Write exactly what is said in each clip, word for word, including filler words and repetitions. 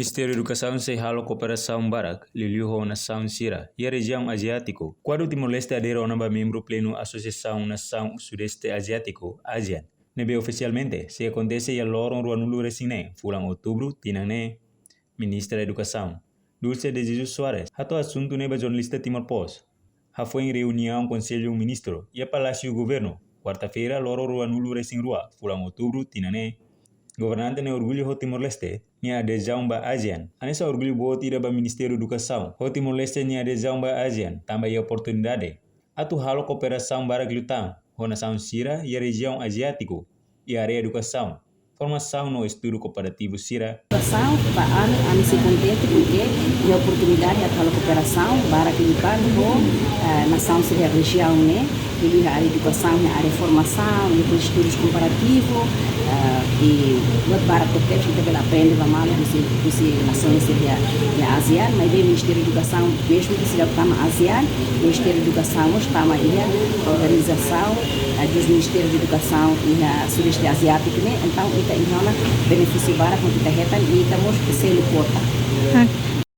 Ministériu Edukasaun sei halo kooperasaun barak liuliu ho nasaun sira iha rejiaun aziátiku. Kuandu Timor-Leste adere ona ba membru plenu Asosiasaun Nasaun Sudeste Aziátiku, ASEAN, ne'ebé ofisialmente sei akontese iha loron ruanulu-resin-neen fulan Outubru tinan ne'e, Ministra Edukasaun, Dulce de Jesus Soares, hato'o asuntu ne'e ba jornalista Timor Post hafoin reuniaun Konsellu Ministru iha Palásiu Governu, kuarta-feira, loron ruanulu-resin-rua fulan Outubru tinan ne'e. Governante ne'e orgullu ho Timor-Leste nia adezaun ba ASEAN. Hanesan orgullu boot ida ba Ministériu Edukasaun ho Timor-Leste nia adezaun ba ASEAN, tanba iha oportunidade atu halo kooperasaun barak liután ho nasaun sira iha rejiaun aziátiku iha área edukasaun, formasaun no estudu koparativu sira. Edukasaun, ba ami, ami sei kontente porke iha oportunidade atu halo kooperasaun barak liután ho, eh, nasaun sira iha rejiaun ne'e, liuliu iha área edukasaun, iha área formasaun, iha estudus komparativu, eh, i buat barak hotu ita bele aprende ba malu husi, husi nasaun sira iha, iha ASEAN, maibé Ministériu Edukasaun, mezmu ke seidauk tama ASEAN, Ministériu Edukasaun mós tama iha organizasaun, eh, dos Ministériu Edukasaun iha Sudeste Aziátiku ne'e, entaun ita iha ona benefísiu barak mak ita hetan i ita mós selu kuota.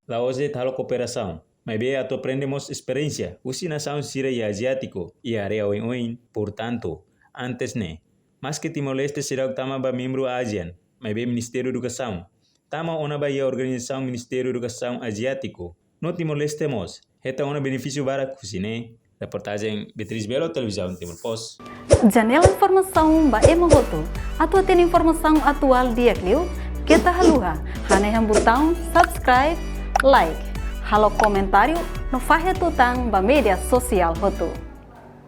La'ós de'it halo kooperasaun, maibé atu aprende mós esperiénsia husi nasaun sira iha aziátiku iha área oioin. Portantu, antes ne'e, maske Timor-Leste seidauk tama ba membru ASEAN, maibé Ministériu Edukasaun tama ona ba iha organizasaun Ministériu Edukasaun Aziátiku, no Timor-Leste mós hetan ona benefísiu barak husi ne'e. Reportajen Beatriz Belo, Televizaun Timor Post. Janela informasaun ba ema hotu. Atu hatene informasaun atuál di'ak liu, keta haluha hanehan butaun subscribe, like, halo komentáriu no fahe tutan ba média sosiál hotu.